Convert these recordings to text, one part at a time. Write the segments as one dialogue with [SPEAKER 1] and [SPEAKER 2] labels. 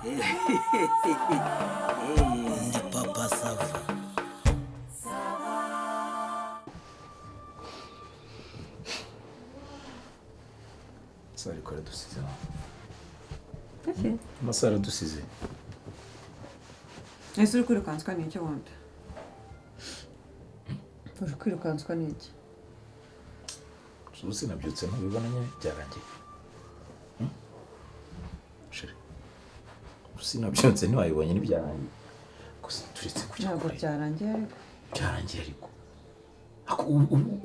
[SPEAKER 1] Ndi Papa Sava.
[SPEAKER 2] Amasaha ariko aradusize. Amasaha aradusize.
[SPEAKER 3] Ese uri kwirukanswa n'iki wundi? Uri kwirukanswa n'iki?
[SPEAKER 2] Ubu sinabyutse, ntubibona nyine byarangiye. Chéri, ubu sinabyutse, ntiwabibonye, ntibyarangiye gusa turetse kujya
[SPEAKER 3] Ntabwo
[SPEAKER 2] kure.
[SPEAKER 3] byarangiye ariko.
[SPEAKER 2] Byarangiye ariko. Ako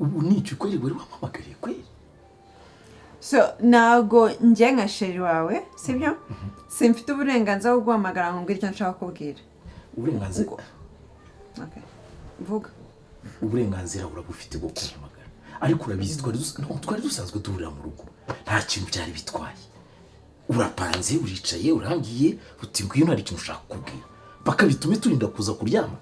[SPEAKER 2] ubu ni icyo kweri wari wampamagariye kweri?
[SPEAKER 3] So ntabwo njye nka chéri wawe, sibyo, simfite uburenganzira bwo guhamagara ngo mbwire icyo nshaka kubwira?
[SPEAKER 2] Uburenganzira
[SPEAKER 3] Okay. Vuga.
[SPEAKER 2] Uburenganzira burabufite bwo kumpamagara, ariko urabizi twari no, twari dusanzwe duhurira mu rugo, nta kintu byari bitwaye. Urapanze, uricaye, urambwiye uti ngwino hari ikintu ushaka kukubwira, paka bitume turinda kuza kuryama.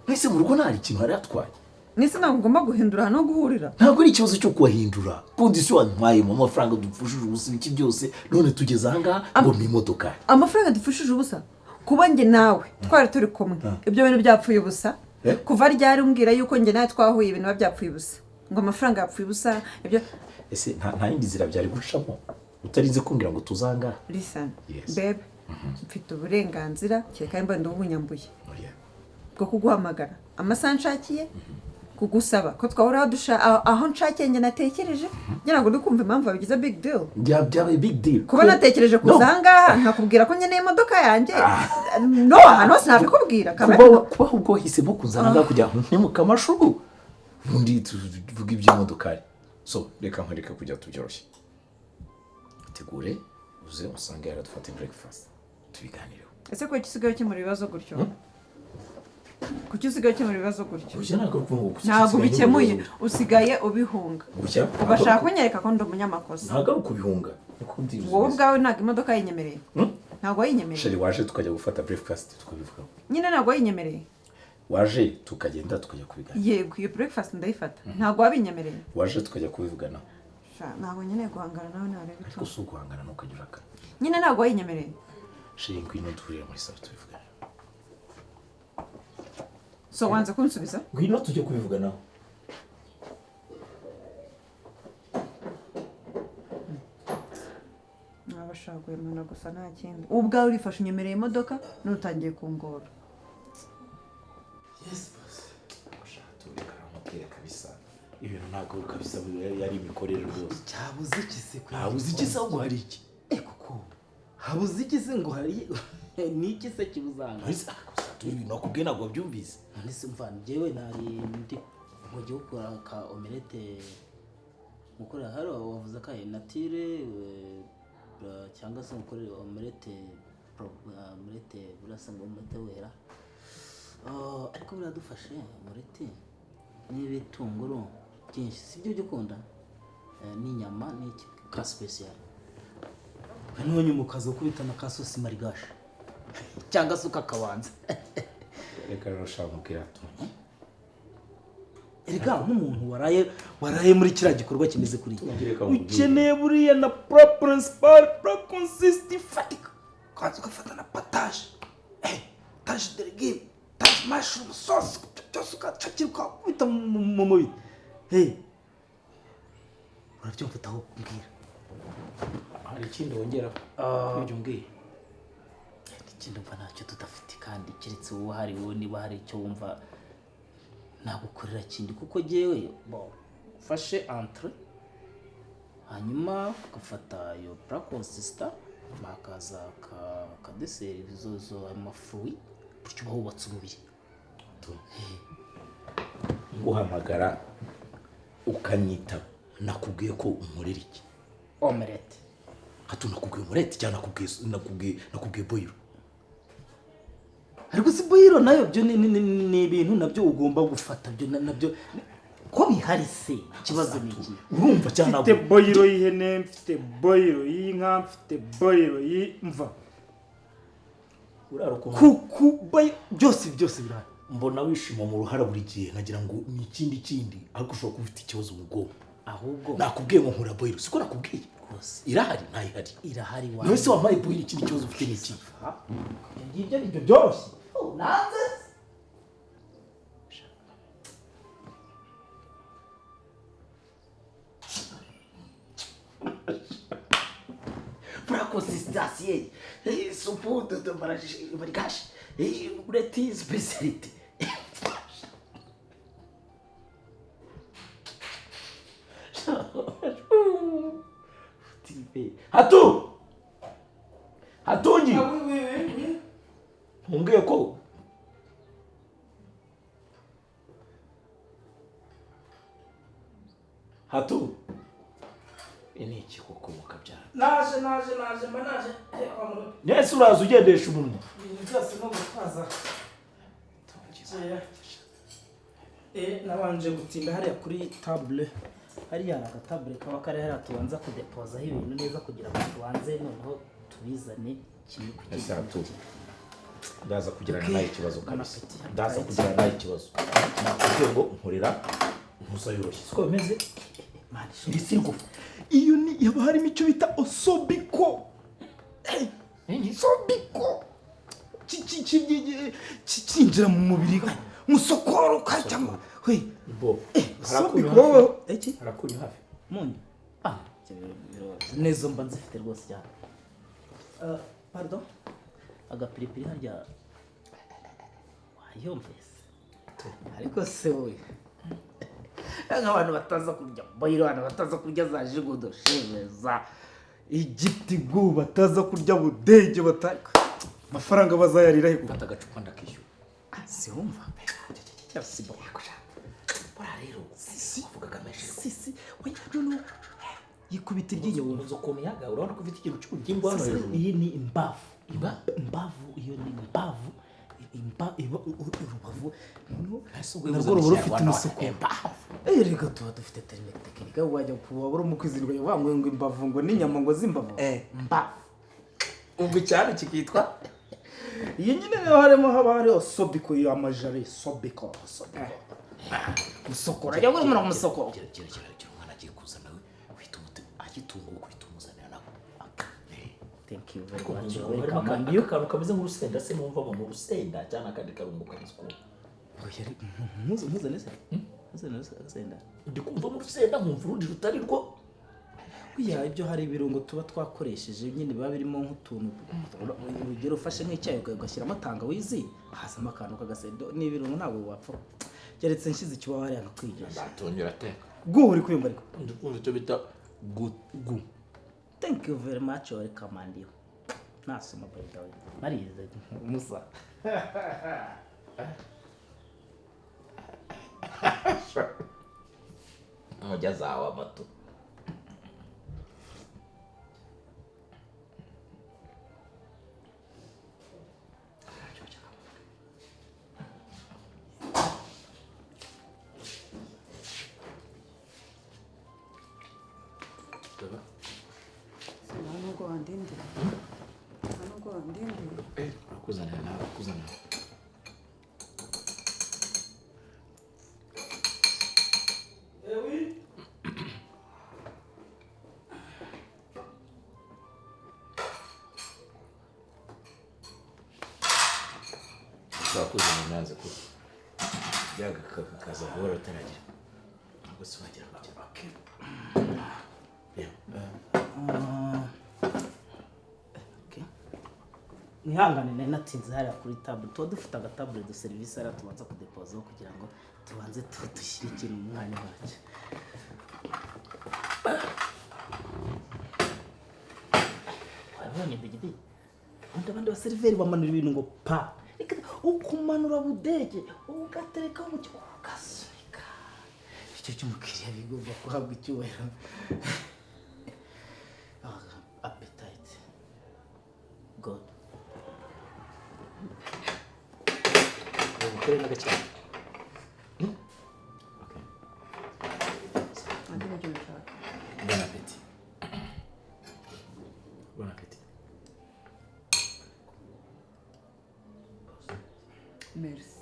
[SPEAKER 2] Mwese mu rugo nta ikintu hari hatwaye.
[SPEAKER 3] Nese ntabwo ugomba guhindura ahantu ho guhurira?
[SPEAKER 2] Ntabwo ari ikibazo cyo kuhahindura. Condition wantwayemo, amafaranga dupfushije ubusa, ibiki byose, none tugeze ahangaha ngo ni imodokari.
[SPEAKER 3] Amafaranga dupfushije ubusa? Kuba njye nawe twari turi kumwe, ibyo bintu byapfuye ubusa?
[SPEAKER 2] Eh?
[SPEAKER 3] Kuva ryari umbwira yuko njye nawe twahuye ibintu biba byapfuye ubusa, ngo amafaranga yapfuye ubusa, ibyo?
[SPEAKER 2] Ese nta yindi nzira byari gucamo utarinze kumbwira ngo tuze ahangaha?
[SPEAKER 3] Listen.
[SPEAKER 2] Yes.
[SPEAKER 3] Babe, mfite uburenganzira, kereka nimba ndubunyambuye,
[SPEAKER 2] Oya.
[SPEAKER 3] bwo kuguhamagara amasaha nshakiye, kugusaba ko twahura aho nshakiye njye natekereje. Ngira ngo uri kumva impamvu babigize big deal.
[SPEAKER 2] Byabaye big deal.
[SPEAKER 3] Kuba natekereje kuza
[SPEAKER 2] No.
[SPEAKER 3] ahangaha nkakubwira ko nkeneye imodoka yanjye, no ahantu hose nabikubwira.
[SPEAKER 2] Kuba ahubwo wahisemo kuzana ngaha kugira ngo ntimuke amashugu, ubundi tuvuge iby'imodokari. So reka nkwereke kujya tubyoroshye. Tegure uze usange yaradufate breakfast, tubiganireho.
[SPEAKER 3] Ese kuki usigaye ukemura ibibazo gutyo? Kuki usigaye ukemura ibibazo gutyo?
[SPEAKER 2] Oya, ntabwo ari ukuvuga ngo
[SPEAKER 3] Ntabwo
[SPEAKER 2] usigaye
[SPEAKER 3] ubikemuye,
[SPEAKER 2] nkemura.
[SPEAKER 3] Usigaye ubihunga.
[SPEAKER 2] Oya,
[SPEAKER 3] Ubashaka kunyereka ko ndi umunyamakosa.
[SPEAKER 2] Ntabwo ari ukubihunga, niko ndi.
[SPEAKER 3] Wowe ubwawe ntabwo imodoka yinyemereye. Ntabwo wayinyemereye.
[SPEAKER 2] Chéri, waje tukajya gufata breakfast tukabivugaho?
[SPEAKER 3] Nyine ntabwo wayinyemereye.
[SPEAKER 2] Waje tukagenda tukajya kubiganira?
[SPEAKER 3] Yego, iyo breakfast ndayifata. Ntabwo wabinyemereye.
[SPEAKER 2] Waje tukajya kubivugana?
[SPEAKER 3] Sha, ntabwo nkeneye guhangana nawe, ntarebe.
[SPEAKER 2] Ariko si uguhangana, ntukajya urakara.
[SPEAKER 3] Nyine ntabwo wayinyemereye.
[SPEAKER 2] Chéri, ngwino duhurire muri salon tubivugane.
[SPEAKER 3] So wanze kunsubiza?
[SPEAKER 2] Ngwino tujye kubivuganaho.
[SPEAKER 3] Mwabashaka guhemana gusa, nta kindi. Ubu ubwawe urifashe unyemereye imodoka, n'utangiye kungora.
[SPEAKER 2] Yes boss. Tureka mubwire kabisa, ibintu ntabwo kabisa yari imikorere rwose.
[SPEAKER 1] Cyabuze iki se kuri?
[SPEAKER 2] Ntabuze iki se, ahubwo hari iki?
[SPEAKER 1] Eh, kuko habuze iki se ngo hari ni iki se kibuzanga?
[SPEAKER 2] Gusa turi ibintu nakubwiye ntabwo wabyumvise.
[SPEAKER 1] None se mva, njyewe nari ndi mu gihugu gukora ka omelette, gukorera hano wavuze ka nature, cyangwa se gukorera omelette, omelette burasa ngo omelette wera. Ah, ariko biradufashe omelette n'ibitunguru byinshi, si byo ujya ukunda? N'inyama n'iki ka spécial, noneho nyuma ukaza gukubita na ka sauce marigashe cyangwa se ukakabanza.
[SPEAKER 2] Reka rero ushaka mubwira tumenye.
[SPEAKER 1] Erega nk'umuntu waraye muri kiriya gikorwa kimeze kuriya,
[SPEAKER 2] Tubwire ko mubwire.
[SPEAKER 1] ukeneye buriya na plat principal, plat consist ifatika, ukabanza ugafata na potage, potage de légumes, potage mushroom sauce, byose ugacakira ukakubita mu mubiri. Urabyumva utaho kumbwira?
[SPEAKER 2] Hari ikindi wongeraho kuri ibyo umbwiye?
[SPEAKER 1] Ikindi mva ntacyo tudafite, kandi keretse wowe hari wowe niba hari icyo wumva nagukorera kindi, kuko jyewe bo ufashe entrée, hanyuma ugafata iyo plat consistant, hakaza ka dessert, izo ama fruits, bityo uba wubatse umubiri.
[SPEAKER 2] Nguhamagara ukanyitaba, nakubwiye ko unkorera iki?
[SPEAKER 1] Omelette.
[SPEAKER 2] Hato nakubwiye omelette cyangwa nakubwiye boyiro?
[SPEAKER 1] Ariko si boyiro nayo byo ni ibintu nabyo ugomba gufata, byo nabyo ko bihari se, ikibazo ni iki?
[SPEAKER 2] Urumva cyangwa?
[SPEAKER 4] Mfite
[SPEAKER 2] Ntabwo.
[SPEAKER 4] boyiro y'ihene, mfite boyiro y'inka, mfite boyiro y'imva.
[SPEAKER 2] Urara ukuntu.
[SPEAKER 1] Kuku boyiro byose byose birahari.
[SPEAKER 2] Mbona wishima mu ruhara buri gihe, nkagira ngo ni ikindi kindi, ariko ushobora kuba ufite ikibazo mu bwonko.
[SPEAKER 1] Ahubwo
[SPEAKER 2] Nakubwiye ngo nkura boyiro, siko nakubwiye?
[SPEAKER 1] Rwose.
[SPEAKER 2] Irahari, ntayihari?
[SPEAKER 1] Irahari wa.
[SPEAKER 2] Nawe se wampaye boyiro, ikindi kibazo ufite ni iki?
[SPEAKER 4] Ibyo ngibyo nibyo byoroshye.
[SPEAKER 1] Oh, nanze.
[SPEAKER 2] Pour consistance, supu de marigashi, ureti spécialité. Hatu hatungi ntumbwiye ko hatu ni iki koko mukabyara?
[SPEAKER 4] Naje, naje, naje, mba naje. Wa muntu.
[SPEAKER 2] Nese uraza ugendesha umunwa.
[SPEAKER 4] Ibintu byose no gutwaza. Nabanje gutinda hariya kuri table.
[SPEAKER 1] Hariya hari agatabure kaba kari hariya, tubanza kudepozaho ibintu neza kugira ngo tubanze noneho tubizane kimwe ku kindi.
[SPEAKER 2] Ese Hatu, ndaza kugirana nawe ikibazo kabisa.
[SPEAKER 1] Bon appétit.
[SPEAKER 2] Ndaza kugirana nawe ikibazo. Nakubwiye ngo nkorera ntuza yoroshye, siko bimeze?
[SPEAKER 1] Mani ishobora.
[SPEAKER 4] Iri si igufa. Iyo ni haba harimo icyo bita osobiko. Osobiko. Kinjira mu mubiri musokoro cyangwa we.
[SPEAKER 2] Bo.
[SPEAKER 4] Osobiko wowe
[SPEAKER 1] Iki?
[SPEAKER 2] Harakunyu hafi?
[SPEAKER 1] Munyu. Ah, ibyo biroroshye. Nezo mba nzifite rwose cyane. Pardon, agapiripiri harya wayumvise? Ariko se wowe, nk'abantu bataza kurya boyiro, abantu bataza kurya za jigodo sheve za
[SPEAKER 4] igitigu, bataza kurya budege, bata amafaranga bazayarira he?
[SPEAKER 2] Mfata agacupa ndakishyura.
[SPEAKER 1] Siwumva si bo.
[SPEAKER 2] Buriya rero wavugaga menshi.
[SPEAKER 1] Si si, oya, noneho yikubita iryinyo wumva.
[SPEAKER 2] Uzi ukuntu yaga, urabona ko ufite ikintu cy'ubugimbu hano hejuru.
[SPEAKER 1] Iyi ni imbavu.
[SPEAKER 2] Imba?
[SPEAKER 1] Imbavu, iyo ni imbavu. Urubavu noneho
[SPEAKER 2] Ese ubwo
[SPEAKER 4] narwo
[SPEAKER 2] bivuze
[SPEAKER 4] ruba
[SPEAKER 2] mu
[SPEAKER 4] rufite
[SPEAKER 2] Kinyarwanda,
[SPEAKER 4] umusuku.
[SPEAKER 2] Imbavu.
[SPEAKER 4] Reka tuba dufite terme technique, wajya kuba uri umukwizirwa uvuga ngo imbavu, ngo n'inyama ngo z'imbavu, mbavu.
[SPEAKER 2] Ubwo icyaro kikitwa
[SPEAKER 4] Iyi nyine rero harimo, haba hariho sobiko amajari, sobiko, sobiko,
[SPEAKER 1] Musokora, ajya gurumura umusokoro.
[SPEAKER 2] Gira, gira, gira, gira. Umwana agiye kuza nawe uhita umuti agitunguka uhita umuzanira nawe.
[SPEAKER 1] Thank you very
[SPEAKER 2] Ariko
[SPEAKER 1] much.
[SPEAKER 2] nkunze ukuntu harimo
[SPEAKER 1] Welcome and you.
[SPEAKER 2] akantu kameze nk'urusenda se, numva ngo ni urusenda cyangwa akandi karungo kameze ukuntu.
[SPEAKER 1] Oya, ntuzane se, ntuzane agasenda.
[SPEAKER 2] Ndi kumva mu rusenda, nkumva urundi rutari rwo.
[SPEAKER 1] Oya, ibyo hari ibirungo tuba twakoresheje nyine biba birimo nk'utuntu. Urugero, ufashe nk'icyayi ugashyiramo tangawizi, hazamo akantu k'agasendo. Ni ibirungo, ntabwo wapfa, keretse nshyize ikibaho hariya nkakwigisha.
[SPEAKER 2] Ndatongera ateka.
[SPEAKER 4] Bwo uri kwiyumva ariko.
[SPEAKER 2] Ndi kumva icyo bita gu gu.
[SPEAKER 1] Thank you very much, welcome and you. Nasoma, by the way narize musa.
[SPEAKER 2] Umujya zawe amatu.
[SPEAKER 3] Nta nubwo wandindira, nta nubwo wandindira.
[SPEAKER 2] Urakuzanira nawe, urakuzanira. Ushobora kuzana nanze ko byaga kakaza guhora utaragira, ntabwo se wagira ngo okay. Yeah.
[SPEAKER 1] Okay. Mwihangane, nari natinze hariya kuri table. Tuba dufite agatabure de serivisi hariya tubanza kudepozaho kugira ngo tubanze dushyire ikintu mu mwanya wacyo. Wabonye digidi, ubundi abandi baseriveri bamanura ibintu ngo pa. Reka, ukumanura budege ugaterekaho mu ugasunika, icyo cy'umukiriya bigomba guhabwa icyubahiro. Ah, appetite god.
[SPEAKER 2] Ubukore n'agaciro. Okay.
[SPEAKER 3] Andi nibyo nshaka.
[SPEAKER 2] Bon appétit. Bon appétit.
[SPEAKER 3] Merci.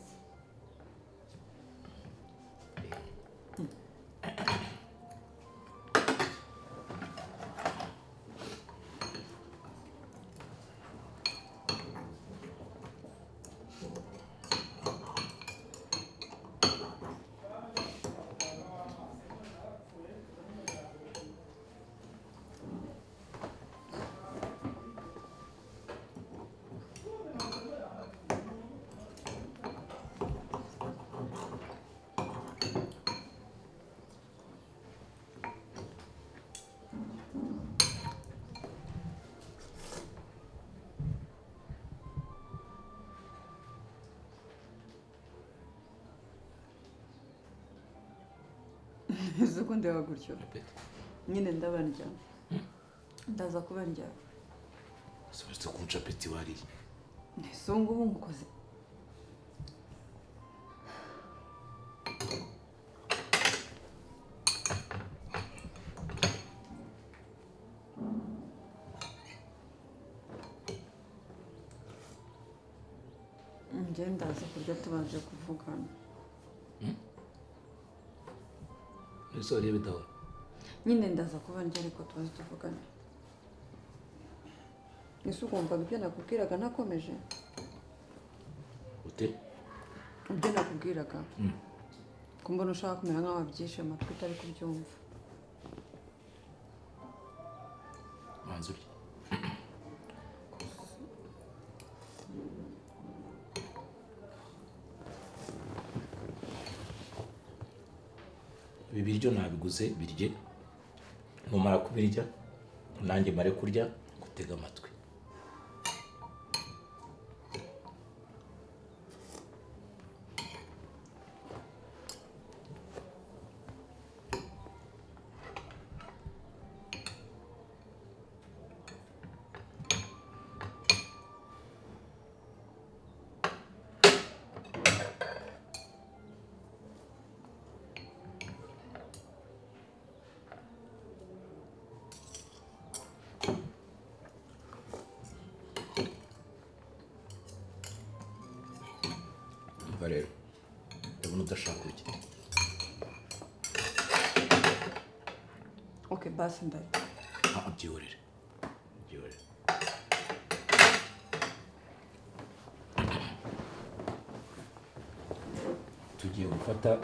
[SPEAKER 3] Uzi ko ndeba gutyo nyine ndaba ndya, ndaza kuba ndya.
[SPEAKER 2] Uretse kunca apeti wariye.
[SPEAKER 3] Ese ubu ngubu ngukoze? Njye ndaza kurya tubanje kuvugana.
[SPEAKER 2] Ese wariye bidahora?
[SPEAKER 3] Nyine ndaza kuba ndya, ariko tubaze tuvugane. Ese ukumvaga ibyo nakubwiraga nakomeje?
[SPEAKER 2] Ute?
[SPEAKER 3] Ibyo nakubwiraga, ko mbona ushaka kumera nk'aho wabyishe amatwi, utari kubyumva.
[SPEAKER 2] Banza urye. Ibi biryo nabiguze, birye. Numara kubirya nanjye mare kurya, gutega amatwi. Umva rero, ndabona udashaka kurya.
[SPEAKER 3] Ok, basi ndarya.
[SPEAKER 2] Ah, byihorere, byihorere. Tugiye gufata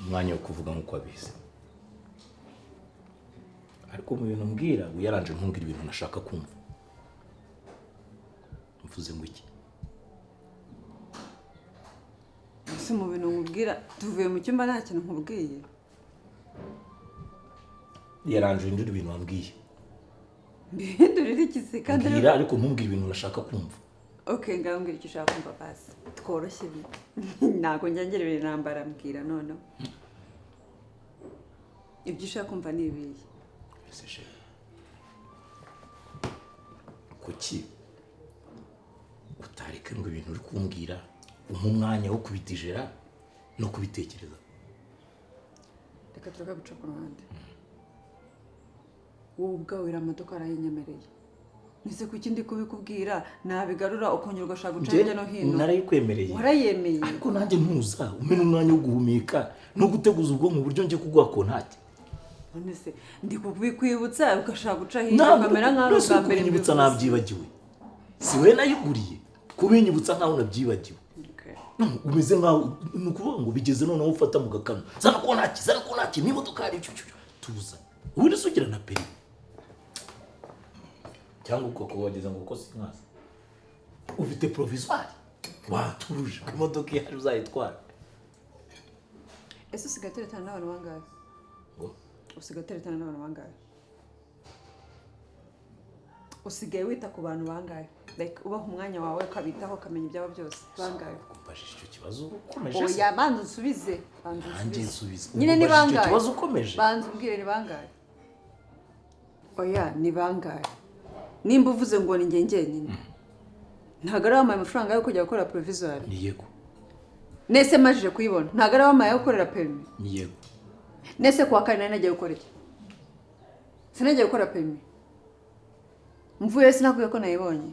[SPEAKER 2] umwanya wo kuvuga nk'uko wabizi, ariko mu bintu mbwira wiyaranje, ntumbwire ibintu nashaka kumva. Mvuze ngo iki?
[SPEAKER 3] Ese mu bintu nkubwira, tuvuye mu cyumba nta kintu nkubwiye?
[SPEAKER 2] Yaranje uhindure ibintu wambwiye.
[SPEAKER 3] Mbihindurire iki se kandi?
[SPEAKER 2] Mbwira, ariko ntumbwire ibintu nashaka kumva.
[SPEAKER 3] Ok, ngaho mbwira icyo ushaka kumva. Basi tworoshye ibi, ntabwo njya ngira ibintu ntambara. Mbwira noneho, ibyo ushaka kumva ni ibihe?
[SPEAKER 2] Ese chérie, kuki utareka ngo ibintu uri kumbwira umpe umwanya wo kubidijera no kubitekereza?
[SPEAKER 3] Reka tureke guca ku ruhande. Wowe ubwawe iriya modoka arayinyemereye. Nise kuki ndi kubikubwira nabigarura ukongera ugashaka guca hirya no hino?
[SPEAKER 2] Narayikwemereye.
[SPEAKER 3] Warayemeye.
[SPEAKER 2] Ariko nanjye ntuza umpe n'umwanya wo guhumeka no guteguza ubwonko uburyo njye kuguha kontati.
[SPEAKER 3] None se ndi kubikwibutsa ugashaka guca hirya, ukamera nk'aho ari
[SPEAKER 2] Ntabwo
[SPEAKER 3] ubwa mbere
[SPEAKER 2] kubinyibutsa
[SPEAKER 3] mbivuze.
[SPEAKER 2] nabyibagiwe. Si we nayiguriye, kubinyibutsa nkaho nabyibagiwe.
[SPEAKER 3] Okay.
[SPEAKER 2] No, umeze nkaho ni ukuvuga ngo bigeze noneho ufata mu gakanu, zana kontaki, zana kontaki n'imodoka hari icyo cyo. Tuza, ubundi se ugira na permis cyangwa ubwoko wageze ngo uko sinkaza ufite provisoire, watuje ko imodoka ihari uzayitwara.
[SPEAKER 3] Ese usigaye uteretana n'abantu bangahe?
[SPEAKER 2] Ngo?
[SPEAKER 3] Usigaye uteretana n'abantu bangahe? Usigaye wita ku bantu bangahe, like ubaha umwanya wawe, ukabitaho, ukamenya ibyabo byose? Bangahe?
[SPEAKER 2] Kumbajije icyo kibazo ukomeje se?
[SPEAKER 3] Oya, banza unsubize, banza.
[SPEAKER 2] Nanjye
[SPEAKER 3] Unsubize.
[SPEAKER 2] nsubize.
[SPEAKER 3] Nyine ni
[SPEAKER 2] Umbajije icyo
[SPEAKER 3] bangahe?
[SPEAKER 2] kibazo ukomeje.
[SPEAKER 3] Banza umbwire, ni bangahe? Oya, ni bangahe? Nimba uvuze ngo ni njye njyenyine, ntabwo ari wampaye amafaranga yo kujya gukora provisoire?
[SPEAKER 2] Ni yego.
[SPEAKER 3] Nese majije kuyibona, ntabwo ari wampaye yo gukorera permis?
[SPEAKER 2] Ni yego.
[SPEAKER 3] Nese kuwa kane nari nagiye gukora iki? Sinagiye gukora permis? Mvuye sinakubwiye ko nayibonye?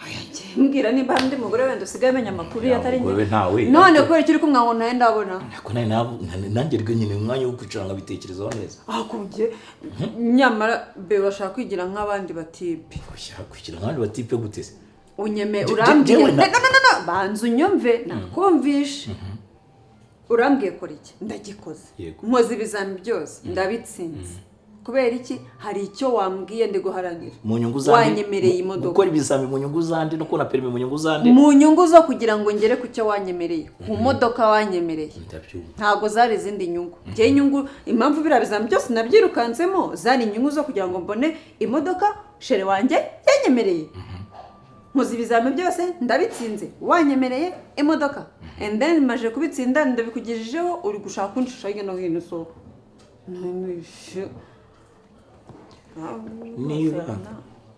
[SPEAKER 3] Oya, njye mbwira nimba hari undi mugore wenda usigaye amenya amakuru
[SPEAKER 2] Ya,
[SPEAKER 3] atari
[SPEAKER 2] umugore
[SPEAKER 3] njye.
[SPEAKER 2] we ntawe.
[SPEAKER 3] None kubera icyo uri kumwa ngo ntawe ndabona?
[SPEAKER 2] Ariko nanjye rero nyine umwanya wo kwicara nkabitekerezaho neza.
[SPEAKER 3] Akubye nyamara be urashaka kwigira nk'abandi batipe.
[SPEAKER 2] Oya, kwigira nk'abandi batipe gute se?
[SPEAKER 3] Unyeme
[SPEAKER 2] Njyewe
[SPEAKER 3] urambwiye. No, no, no, no, banza unyumve, nakumvishe. Urambwiye kora iki, ndagikoze.
[SPEAKER 2] Yego.
[SPEAKER 3] Nkoze ibizami byose, ndabitsinze. Kubera iki? Hari icyo wambwiye ndi guharanira.
[SPEAKER 2] Mu nyungu zandi?
[SPEAKER 3] Wanyemereye imodoka.
[SPEAKER 2] Gukora ibizami mu nyungu zandi no kubona permis mu nyungu zandi?
[SPEAKER 3] Mu nyungu zo kugira ngo ngere ku cyo wanyemereye, ku modoka wanyemereye.
[SPEAKER 2] Ndabyumva.
[SPEAKER 3] Ntabwo zari izindi nyungu. Njyewe inyungu, impamvu biriya bizami byose nabyirukansemo, zari inyungu zo kugira ngo mbone imodoka chéri wanjye yanyemereye. Nkoze ibizami byose, ndabitsinze, wanyemereye imodoka. And then maje kubitsinda, ndabikugejejeho, uri gushaka kuncisha hirya no hino. So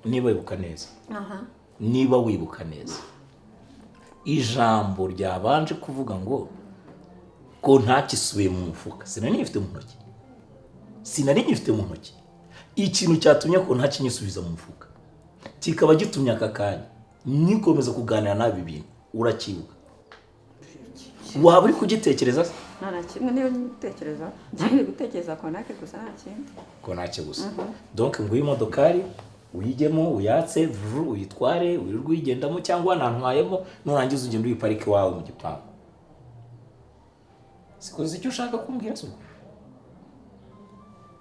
[SPEAKER 2] Niba wibuka neza, niba wibuka neza, ijambo ryabanje kuvuga ngo ko ntakisubiye mu mufuka, sinari nyifite mu ntoki, sinari nyifite mu ntoki. Ikintu cyatumye ko ntakinyisubiza mu mufuka kikaba gitumye aka kanya nikomeza kuganira nabi bintu, urakibuka? Waba uri kugitekereza se?
[SPEAKER 3] Nta na kimwe niyo gutekereza, ngiye gutekereza kontake gusa, nta kindi.
[SPEAKER 2] Ko ntacyo gusa. Donc nguyu imodokari uyijyemo, uyatse vuru, uyitware, wirirwe uyigendamo cyangwa wanantwayemo, nurangiza ugende uyiparike iwawe mu gipangu. Sikoze icyo ushaka kumbwira se? Ubwo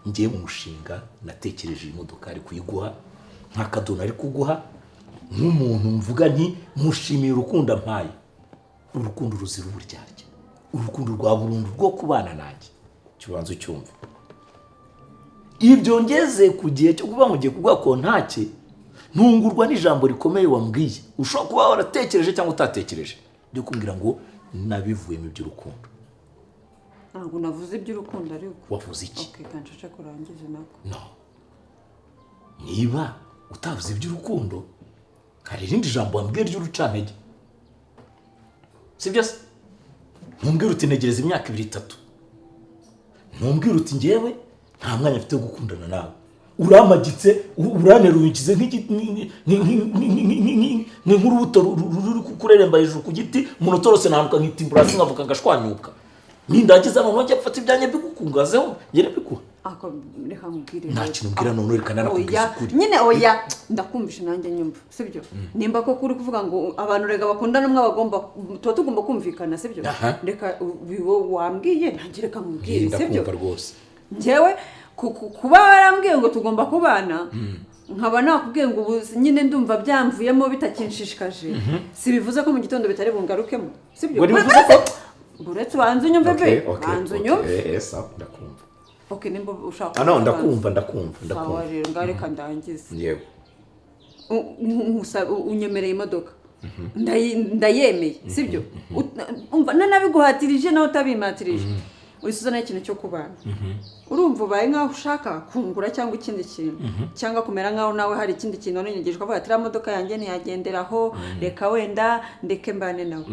[SPEAKER 2] ngiye mu mushinga natekereje iyi modokari kuyiguha nk'akadono, ari kuguha nk'umuntu mvuga nti mushimiye urukundo ampaye, urukundo ruzira uburyarya, urukundo rwa burundu rwo kubana nanjye. Kibanza ucyumva ibyo. Ngeze ku gihe cyo kuba mugiye kuguha kontake, ntungurwa n'ijambo rikomeye wambwiye, ushobora kuba waratekereje cyangwa utatekereje, ryo kumbwira ngo nabivuyemo iby'urukundo.
[SPEAKER 3] Ntabwo navuze iby'urukundo ariko.
[SPEAKER 2] Wavuze iki?
[SPEAKER 3] Okay, kanshashe kurangiza nako.
[SPEAKER 2] No, niba utavuze iby'urukundo, hari irindi jambo wambwiye ry'urucantege, sibyo se? Ntumbwire uti ntegereza imyaka 2, 3, ntumbwire uti ngewe nta mwanya mfite wo gukundana nawe, uramagitse, uraneruye, ungize nk'urubuto ruri kureremba hejuru ku giti, umuntu utorotse nahanuka nkitimbura hasi nkavuka ngashwanyuka. Nindangiza noneho njya mfata ibyanjye mbigukungazeho, ngere mbiguha.
[SPEAKER 3] Ako reka nkubwire
[SPEAKER 2] Nta
[SPEAKER 3] rero.
[SPEAKER 2] kintu umbwira none, reka nanakubwiza
[SPEAKER 3] Oya,
[SPEAKER 2] ukuri.
[SPEAKER 3] nyine oya, ndakumvisha nanjye nyumva, sibyo? Nimba koko uri kuvuga ngo abantu rega bakundana umwe bagomba, tuba tugomba kumvikana, sibyo?
[SPEAKER 2] Aha.
[SPEAKER 3] Reka wowe wambwiye, nanjye reka nkubwire, sibyo?
[SPEAKER 2] Ndakumva rwose.
[SPEAKER 3] Njyewe kuba warambwiye ngo tugomba kubana, nkaba nakubwiye ngo ubu nyine ndumva byamvuyemo bitakinshishikaje, si bivuze ko mu gitondo bitari bungarukemo, sibyo?
[SPEAKER 2] Ngo ntibivuze ko-
[SPEAKER 3] Uretse ubanza unyumve be, banza unyumve.
[SPEAKER 2] Sawa, ndakumva.
[SPEAKER 3] Okay, nimba ushaka
[SPEAKER 2] Ah, no, ndakumva, ndakumva.
[SPEAKER 3] Sawa.
[SPEAKER 2] Ndakumva.
[SPEAKER 3] Rero ngaho reka ndangize.
[SPEAKER 2] Yego.
[SPEAKER 3] Unyemereye imodoka, ndayemeye, sibyo? Umva, nanabiguhatirije nawe utabimpatirije, uhise ikintu cyo kubana. Urumva ubaye nk'aho ushaka kungura cyangwa ikindi kintu, cyangwa kumera nk'aho nawe hari ikindi kintu wanongeje, ukavuga ati iriya modoka yanjye ntiyagenderaho, reka wenda ndeke mbane nawe.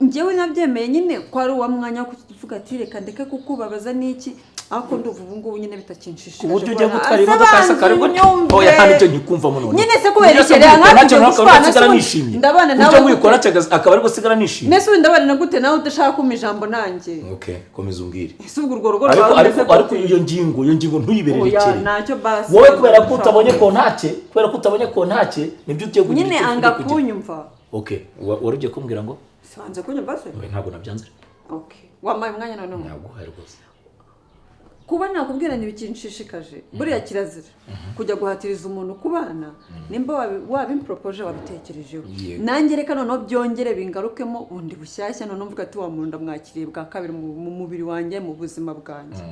[SPEAKER 3] Njyewe nabyemeye nyine ko ari uwa mwanya wo kuvuga ati reka ndeke kukubabaza n'iki, ariko ndumva ubu ngubu nyine bitakinshishikaje.
[SPEAKER 2] Ku buryo ugiye
[SPEAKER 3] kubona-
[SPEAKER 2] gutwara imodoka
[SPEAKER 3] Ase
[SPEAKER 2] hasi akarego.
[SPEAKER 3] banza unyumve.
[SPEAKER 2] Oya, nta nicyo nyikumvamo none.
[SPEAKER 3] Nyine se kubera
[SPEAKER 2] Buryo se
[SPEAKER 3] iki rero
[SPEAKER 2] nkuyikora
[SPEAKER 3] nkawe
[SPEAKER 2] nacyo
[SPEAKER 3] tugiye
[SPEAKER 2] nawe akaba
[SPEAKER 3] gushwana,
[SPEAKER 2] usigara
[SPEAKER 3] se
[SPEAKER 2] nishimye?
[SPEAKER 3] ndabana
[SPEAKER 2] Buryo
[SPEAKER 3] nawe
[SPEAKER 2] nkuyikora
[SPEAKER 3] gute?
[SPEAKER 2] nacyo akaba ariko usigara nishimye?
[SPEAKER 3] Nese ubu ndabana na gute nawe udashaka kumpa ijambo nanjye?
[SPEAKER 2] Okay, komeza umbwire.
[SPEAKER 3] Ese ubwo urwo rugo
[SPEAKER 2] Ariko
[SPEAKER 3] rwawe
[SPEAKER 2] ariko
[SPEAKER 3] rumeze
[SPEAKER 2] ariko
[SPEAKER 3] gute?
[SPEAKER 2] iyo ngingo
[SPEAKER 3] Oya,
[SPEAKER 2] ntuyibererekere.
[SPEAKER 3] ntacyo basi.
[SPEAKER 2] Wowe kubera ko utabonye kontake, kubera ko utabonye kontake, nibyo ugiye kugira
[SPEAKER 3] Nyine
[SPEAKER 2] icyo
[SPEAKER 3] anga
[SPEAKER 2] uvuga kugira.
[SPEAKER 3] kunyumva.
[SPEAKER 2] Okay, wari ugiye kumbwira ngo
[SPEAKER 3] Si wanze kunyumva se?
[SPEAKER 2] Oya, ntabwo nabyanze.
[SPEAKER 3] Okay, wampaye umwanya noneho?
[SPEAKER 2] Naguhaye rwose.
[SPEAKER 3] Kuba nakubwira ntibikinshishikaje, buriya kirazira kujya guhatiriza umuntu kubana nimba wabimporopoje, wabitekerejeho.
[SPEAKER 2] Yego.
[SPEAKER 3] Nanjye reka noneho byongere bingarukemo bundi bushyashya, noneho mvuga ati wa muntu ndamwakiriye bwa kabiri mu mubiri wanjye, mu buzima bwanjye.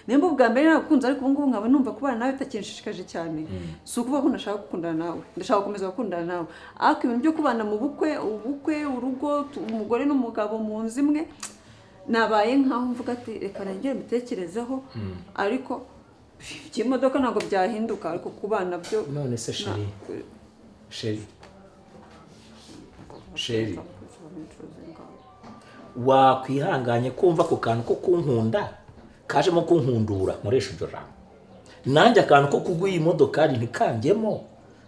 [SPEAKER 3] Nimba ubwa mbere naragukunze, ariko ubu ngubu nkaba numva kubana nawe bitakinshishikaje cyane, si ukuvuga ko ntashaka gukundana nawe, ndashaka gukomeza gukundana nawe, ariko ibintu byo kubana mu bukwe, ubukwe, urugo, umugore n'umugabo mu nzu imwe, nabaye nkaho mvuga ati reka nongere mbitekerezeho. Ariko iby'imodoka ntabwo byahinduka, ariko kubana byo
[SPEAKER 2] None se chérie, chérie, chérie, wakwihanganye kumva ako kantu ko kunkunda kajemo kunkundura, nkoresha iryo jambo, nanjye akantu ko kuguha iyi modokari ntikanjyemo,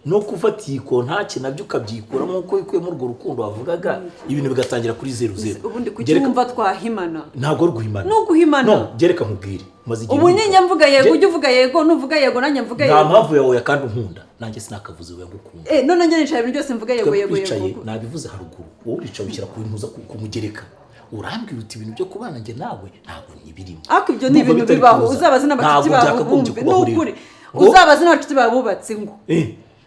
[SPEAKER 2] no gufata iyi kontake nabyo ukabyikuramo nk'uko wikuyemo urwo rukundo wavugaga, ibintu bigatangira kuri zeru zeru.
[SPEAKER 3] Ubundi kuki wumva twahimana?
[SPEAKER 2] Ntabwo ari uguhimana.
[SPEAKER 3] Ni uguhimana.
[SPEAKER 2] No, gereka nkubwire, maze igihe
[SPEAKER 3] Ubu
[SPEAKER 2] nkumva.
[SPEAKER 3] nyine mvuga yego, ujye uvuga yego, nuvuga yego nanjye mvuga
[SPEAKER 2] Nta
[SPEAKER 3] yego.
[SPEAKER 2] mpamvu yawe, kandi unkunda nanjye sinakavuze we ngukunda.
[SPEAKER 3] Eh, none njye nicaye ibintu byose mvuga yego,
[SPEAKER 2] Twebwe
[SPEAKER 3] yego,
[SPEAKER 2] twicaye
[SPEAKER 3] yego.
[SPEAKER 2] nabivuze haruguru, wowe uricaye ushyira ku ntuza ku mugereka, urambwira uti ibintu byo kubana njye nawe ntabwo nkibirimo.
[SPEAKER 3] Ariko ibyo ni
[SPEAKER 2] Ndumva
[SPEAKER 3] ibintu
[SPEAKER 2] bitari
[SPEAKER 3] bibaho.
[SPEAKER 2] kuza.
[SPEAKER 3] Uzabaze n'abacuti
[SPEAKER 2] Ntabwo
[SPEAKER 3] babo
[SPEAKER 2] byakagombye
[SPEAKER 3] bumve,
[SPEAKER 2] kubaho
[SPEAKER 3] ni
[SPEAKER 2] rero.
[SPEAKER 3] ukuri. Uzabaze n'abacuti babo bubatse ngo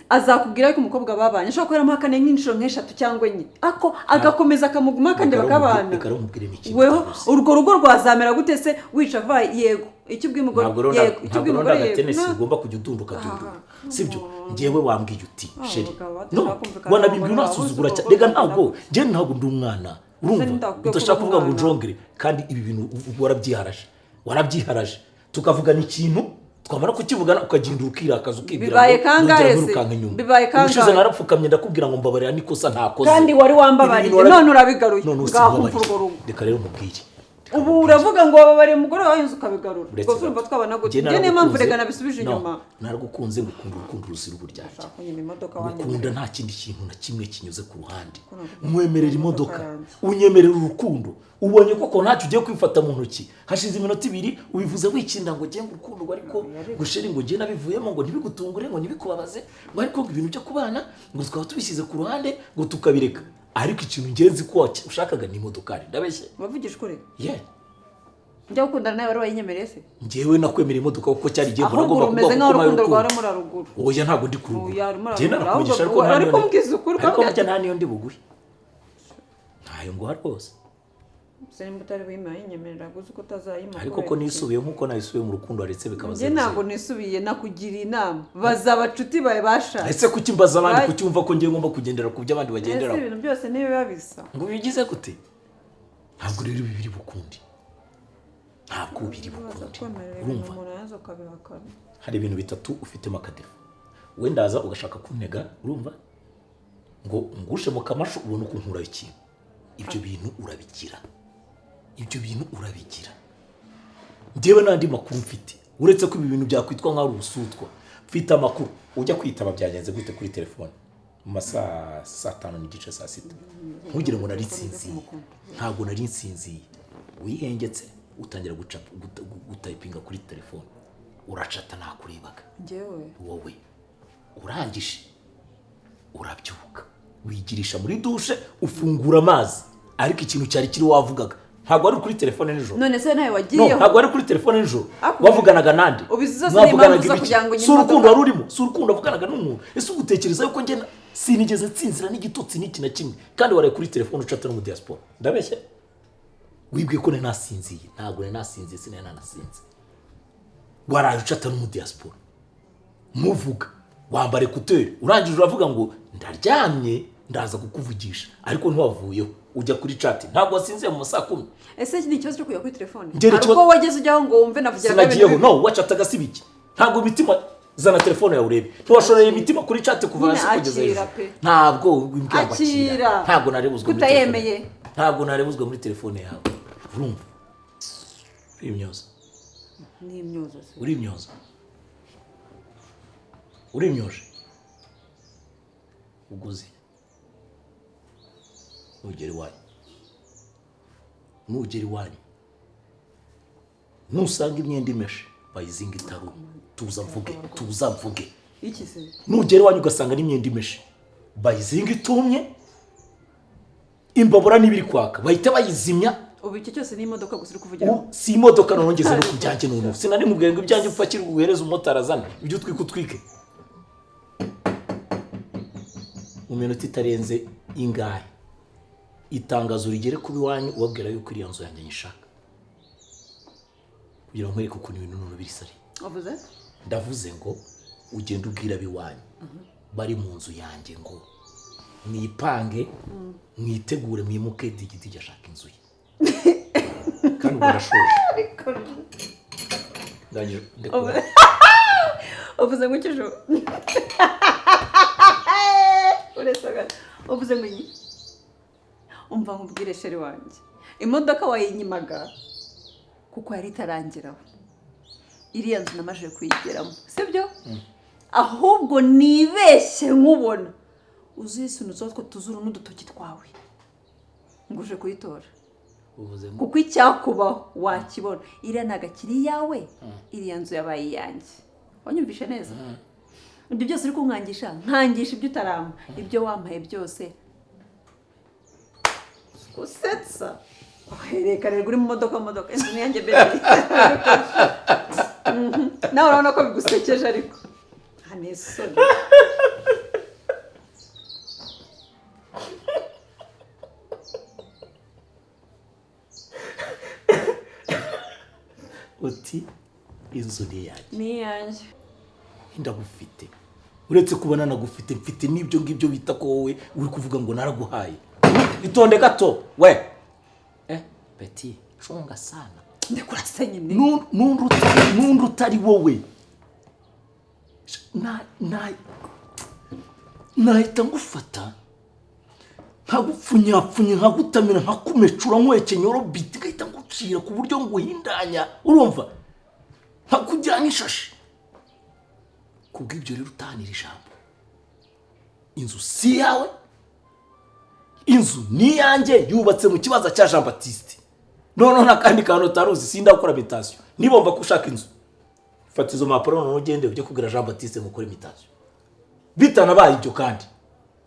[SPEAKER 3] azakubwira ko umukobwa babanye ashobora kuba yaramuhakaniye nk'inshuro nk'eshatu cyangwa enye, ako agakomeza akamuguma kandi
[SPEAKER 2] Reka
[SPEAKER 3] bakabana.
[SPEAKER 2] Reka rero nkubwire n'ikintu
[SPEAKER 3] Weho
[SPEAKER 2] rwose.
[SPEAKER 3] urwo rugo rwazamera gute se wica va yego, icyo ubwiye umugore
[SPEAKER 2] Ntabwo rero
[SPEAKER 3] yego, icyo
[SPEAKER 2] ntabwo
[SPEAKER 3] ubwiye
[SPEAKER 2] rero
[SPEAKER 3] umugore yego.
[SPEAKER 2] ndagatenesi
[SPEAKER 3] Na-
[SPEAKER 2] ugomba kujya udunduka dundura, sibyo? Njyewe wambwiye uti
[SPEAKER 3] Ah,
[SPEAKER 2] chérie
[SPEAKER 3] abagabo
[SPEAKER 2] no
[SPEAKER 3] badashaka kumvikana
[SPEAKER 2] wanabibwiye
[SPEAKER 3] n'abagore
[SPEAKER 2] unasuzugura
[SPEAKER 3] babuze
[SPEAKER 2] cyane.
[SPEAKER 3] ubwo
[SPEAKER 2] Rega ntabwo
[SPEAKER 3] bwoko.
[SPEAKER 2] njyewe, ntabwo ndi umwana. Urumva
[SPEAKER 3] Ndakubwiye ko
[SPEAKER 2] udashaka
[SPEAKER 3] uri
[SPEAKER 2] kuvuga ngo
[SPEAKER 3] umwana.
[SPEAKER 2] Unjongere kandi ibi bintu warabyiharaje, warabyiharaje. Tukavugana ikintu, twamara kukivugana ukagenda ukirakaza, ukibwira
[SPEAKER 3] Bibaye
[SPEAKER 2] ngo
[SPEAKER 3] kangahe
[SPEAKER 2] nongera
[SPEAKER 3] se?
[SPEAKER 2] nkirukanka inyuma.
[SPEAKER 3] Bibaye kangahe?
[SPEAKER 2] Ubushize narapfukamye ndakubwira ngo mbabarira n'ikosa ntakoze.
[SPEAKER 3] Kandi wari wambabariye,
[SPEAKER 2] Ibi bintu
[SPEAKER 3] none urabigaruye.
[SPEAKER 2] None
[SPEAKER 3] Ngaho
[SPEAKER 2] usinkubabariye.
[SPEAKER 3] umva urwo rugo.
[SPEAKER 2] Reka rero nkubwire.
[SPEAKER 3] Ubu uravuga ngo wababariye umugore wawe, inzu ukabigarura.
[SPEAKER 2] Uretse
[SPEAKER 3] Ubwo urumva
[SPEAKER 2] gato.
[SPEAKER 3] twabana gute?
[SPEAKER 2] Njye
[SPEAKER 3] Njye niyo mpamvu
[SPEAKER 2] naragukunze.
[SPEAKER 3] reka nabisubije
[SPEAKER 2] No,
[SPEAKER 3] inyuma.
[SPEAKER 2] naragukunze, ngukunda urukundo ruzira uburyarya.
[SPEAKER 3] Ushaka kunyima imodoka
[SPEAKER 2] Ngukunda
[SPEAKER 3] wanyemerera.
[SPEAKER 2] nta kindi kintu na kimwe kinyuze ku ruhande.
[SPEAKER 3] Ko
[SPEAKER 2] Nkwemerera
[SPEAKER 3] imodoka
[SPEAKER 2] imodoka,
[SPEAKER 3] yanjye.
[SPEAKER 2] unyemerera urukundo, ubonye koko ntacyo ugiye kwifata mu ntoki. Hashize iminota 2 ubivuze wikinda ngo ngiye ngo urukundo ngo ariko ngo chéri, ngo ngiye nabivuyemo, ngo ntibigutungure, ngo ntibikubabaze, ngo ariko ngo ibintu byo kubana ngo twaba tubishyize ku ruhande, ngo tukabireka. Ariko ikintu ngenzi ko ushakaga ni imodokari, ndabeshye?
[SPEAKER 3] Uravugisha ukuri?
[SPEAKER 2] Yeah.
[SPEAKER 3] Njya gukundana nawe wari wayinyemereye se?
[SPEAKER 2] Njyewe nakwemerera imodoka kuko cyari igihe mbona
[SPEAKER 3] Ahubwo
[SPEAKER 2] ngomba
[SPEAKER 3] rumeze
[SPEAKER 2] kuguha,
[SPEAKER 3] nk'aho
[SPEAKER 2] kuko mpaye
[SPEAKER 3] urukundo rwawe
[SPEAKER 2] urukundo.
[SPEAKER 3] rumuri haruguru.
[SPEAKER 2] Oya, ntabwo ndi kuruguru.
[SPEAKER 3] Oya, arimo
[SPEAKER 2] Njye
[SPEAKER 3] ararugura.
[SPEAKER 2] narakuvugisha ariko
[SPEAKER 3] Ahubwo
[SPEAKER 2] nta
[SPEAKER 3] ariko
[SPEAKER 2] niyo
[SPEAKER 3] mbwiza ukuri,
[SPEAKER 2] ariko
[SPEAKER 3] ukambwira
[SPEAKER 2] burya nta niyo ndi buguhe, ntayo nguha rwose.
[SPEAKER 3] Se nimba utari buyime wayinyemerera, gusa uko utazayima
[SPEAKER 2] Ariko
[SPEAKER 3] kubera
[SPEAKER 2] ko
[SPEAKER 3] iki?
[SPEAKER 2] nisubiye nk'uko nayisubiye mu rukundo, waretse bikaba
[SPEAKER 3] Njye
[SPEAKER 2] zeru
[SPEAKER 3] ntabwo
[SPEAKER 2] zeru.
[SPEAKER 3] nisubiye, nakugiriye inama, baza abacuti bawe bashatse.
[SPEAKER 2] Ese kuki mbaza abandi?
[SPEAKER 3] Ay.
[SPEAKER 2] Kuki wumva ko ngiye ngomba kugendera ku byo abandi
[SPEAKER 3] Ese
[SPEAKER 2] bagenderaho?
[SPEAKER 3] ibintu byose ntibiba bisa.
[SPEAKER 2] Ngo bigize gute? Ntabwo rero ibi biri bukundi, ntabwo biri
[SPEAKER 3] Baza
[SPEAKER 2] bukundi.
[SPEAKER 3] kwemerera ibintu
[SPEAKER 2] Urumva
[SPEAKER 3] umuntu yaza ukabihakana.
[SPEAKER 2] hari ibintu bitatu ufitemo akadefo. Wenda ndaza ugashaka kuntega, urumva, ngo ngushe mu kamashu ubone uko nkuraho ikintu. Ibyo bintu urabigira, ibyo bintu urabigira. Njyewe n'andi makuru mfite, uretse ko ibi bintu byakwitwa nk'aho ari ubusutwa, mfite amakuru. Ujya kwitaba byagenze gute kuri telefone mu masaa 5:30, saa 6? Ntugire ngo nari nsinziye, ntabwo nari nsinziye. Wihengetse utangira gutayipinga kuri telefone, uracata, nakurebaga.
[SPEAKER 3] Njyewe?
[SPEAKER 2] Wowe urangije urabyuka wigirisha muri douche, ufungura amazi, ariko ikintu cyari kiri wavugaga ntabwo wari kuri telefone nijoro.
[SPEAKER 3] None se nawe
[SPEAKER 2] No,
[SPEAKER 3] wagiyeho?
[SPEAKER 2] ntabwo wari kuri telefone nijoro. Wavuganaga nande?
[SPEAKER 3] Ubu izi zose ni
[SPEAKER 2] Mwavuganaga
[SPEAKER 3] impamvu zo
[SPEAKER 2] ibiki?
[SPEAKER 3] kugira ngo
[SPEAKER 2] Si urukundo
[SPEAKER 3] imodoka-
[SPEAKER 2] wari urimo, si urukundo wavuganaga n'umuntu. Ese ugutekereza yuko njye sinigeze nsinzira n'igitotsi n'iki na kimwe, kandi waraye kuri telefone ucata no mu diaspora? Ndabeshye? Wibwiye ko nari nasinziye? Ntabwo nari nasinziye, sinari nanasinze. Waraye ucata no mu diaspora muvuga, wambara écouteurs, urangije uravuga ngo ndaryamye ndaza kukuvugisha, ariko ntiwavuyeho ujya kuri chat. Ntabwo wasinziye mu ma saa 10?
[SPEAKER 3] Ese iki ni ikibazo cyo kujya kuri telefone?
[SPEAKER 2] Njye ni
[SPEAKER 3] Hari ubwo wageze ujyaho ngo wumve navugiraga
[SPEAKER 2] Sinagiyeho.
[SPEAKER 3] ibintu?
[SPEAKER 2] No, wacataga si biki? Ntabwo imitima, zana telefone yawe urebe, ntiwashoreye imitima kuri chat kuva
[SPEAKER 3] Nyine
[SPEAKER 2] hasi kugeza
[SPEAKER 3] akira
[SPEAKER 2] hejuru.
[SPEAKER 3] pe.
[SPEAKER 2] Ntabwo wimbwira ngo akira.
[SPEAKER 3] Akira.
[SPEAKER 2] Ntabwo narebuzwe muri telefone.
[SPEAKER 3] Kutayemeye.
[SPEAKER 2] Ntabwo narebuzwe muri telefone yawe. Urumva urimyoza.
[SPEAKER 3] Ni imyozo se?
[SPEAKER 2] Urimyoza, urimyoje. Uguze nugera iwanyu, nugera iwanyu nusanga imyenda imeshe bayizinga itaru. Tuza mvuge, tuza mvuge.
[SPEAKER 3] Iki se?
[SPEAKER 2] Nugera iwanyu ugasanga n'imyenda imeshe bayizinga itumye, imbabura n'ibiri kwaka bahita bayizimya.
[SPEAKER 3] Ubu icyo cyose ni imodoka gusa uri kuvugiraho?
[SPEAKER 2] Ubu si imodoka, noneho ngeze no ku byanjye. Noneho sinari mubwiye ngo ibyanjye upakire uhereze umumotari azane ibyo utwika utwike. Mu minota itarenze ingahe itangazo rigere kuba iwanyu ubabwira yuko iriya nzu yanjye nyishaka, kugira ngo nkwereke ukuntu ibintu noneho biri sari.
[SPEAKER 3] Wavuze?
[SPEAKER 2] Ndavuze ngo ugende ubwira ab'iwanyu bari mu nzu yanjye ngo mwipange, mwitegure, mwimuke. Digidi ashaka inzu ye, kandi ubwo ndashoje. Ndangije, ndekura.
[SPEAKER 3] Uvuze ngo iki jo? Uretse uvuze ngo iki? Umva nkubwire, chéri wanjye, imodoka wayinyimaga kuko yari itarangeraho. Iriya nzu namajije kuyigeramo, sibyo? Ahubwo nibeshye nkubona uzisunuza utwo tuzuru n'udutoki twawe ngo uje kuyitora.
[SPEAKER 1] Uvuze ngo?
[SPEAKER 3] Kuko icyakubaho wakibona. Iriya ntabwo akiri iyawe, iriya nzu yabaye iyanjye. Wanyumvishe neza? Ibyo byose uri kunkangisha, nkangisha ibyo utarama, ibyo wampaye byose usetsa, reka rero, uri mu modoka, mu modoka, inzu ni iyanjye baby. Nawe urabona ko bigusekeje, ariko nta n'isoni.
[SPEAKER 2] Uti inzu ni iyanjye?
[SPEAKER 3] Ni iyanjye.
[SPEAKER 2] Ndagufite. Uretse kuba nanagufite, mfite n'ibyo ngibyo bita ko wowe uri kuvuga ngo naraguhaye. Itonde gato we. Petit, cunga sana.
[SPEAKER 3] Ndikurase nyine.
[SPEAKER 2] N'undi utari wowe, nahita ngufata nkagupfunyapfunya, nkagutamira, nkakumecura, nkwekenya robiti, ngahita ngucira ku buryo nguhindanya, urumva, nkakugira nk'ishashi. Kubw'ibyo rero utahanira ijambo, inzu si iyawe, inzu ni iyanjye, yubatse mu kibazo cya Jean Baptiste. Noneho n'akandi kantu utaruzi, sindakora mutation. Nibomba ko ushaka inzu, fata izo mpapuro noneho ugende ujye kubwira Jean Baptiste mukore mutation. Bitanabaye ibyo kandi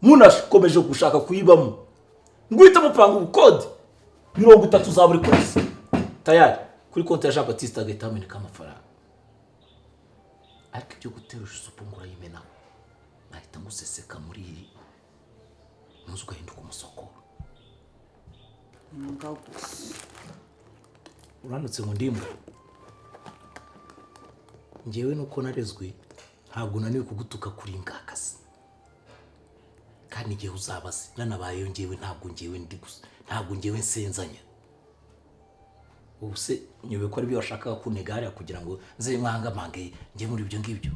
[SPEAKER 2] munakomeje gushaka kuyibamo, nguhita mupanga ubukode 30 za buri kwezi, tayari kuri konti ya Jean Baptiste hagahita hameneka amafaranga. Ariko ibyo guterura isupu ngo urayimenaho, nahita nguseseka muri iri ntuzi, ugahinduka umusokoro.
[SPEAKER 3] Imbwa gusa.
[SPEAKER 2] Uranutse ngo ndimbwa? Ngewe nuko narezwe, ntabwo unaniwe kugutuka kuri imbwakazi. Kandi igihe uzabaze nanabayeyo, ngewe ntabwo ngewe ndi gusa, ntabwo ngewe nsenzanya. Ubu se nyobewe ko aribyo washakaga kuntega hariya kugira ngo nze mwangamange njye muri ibyo ngibyo?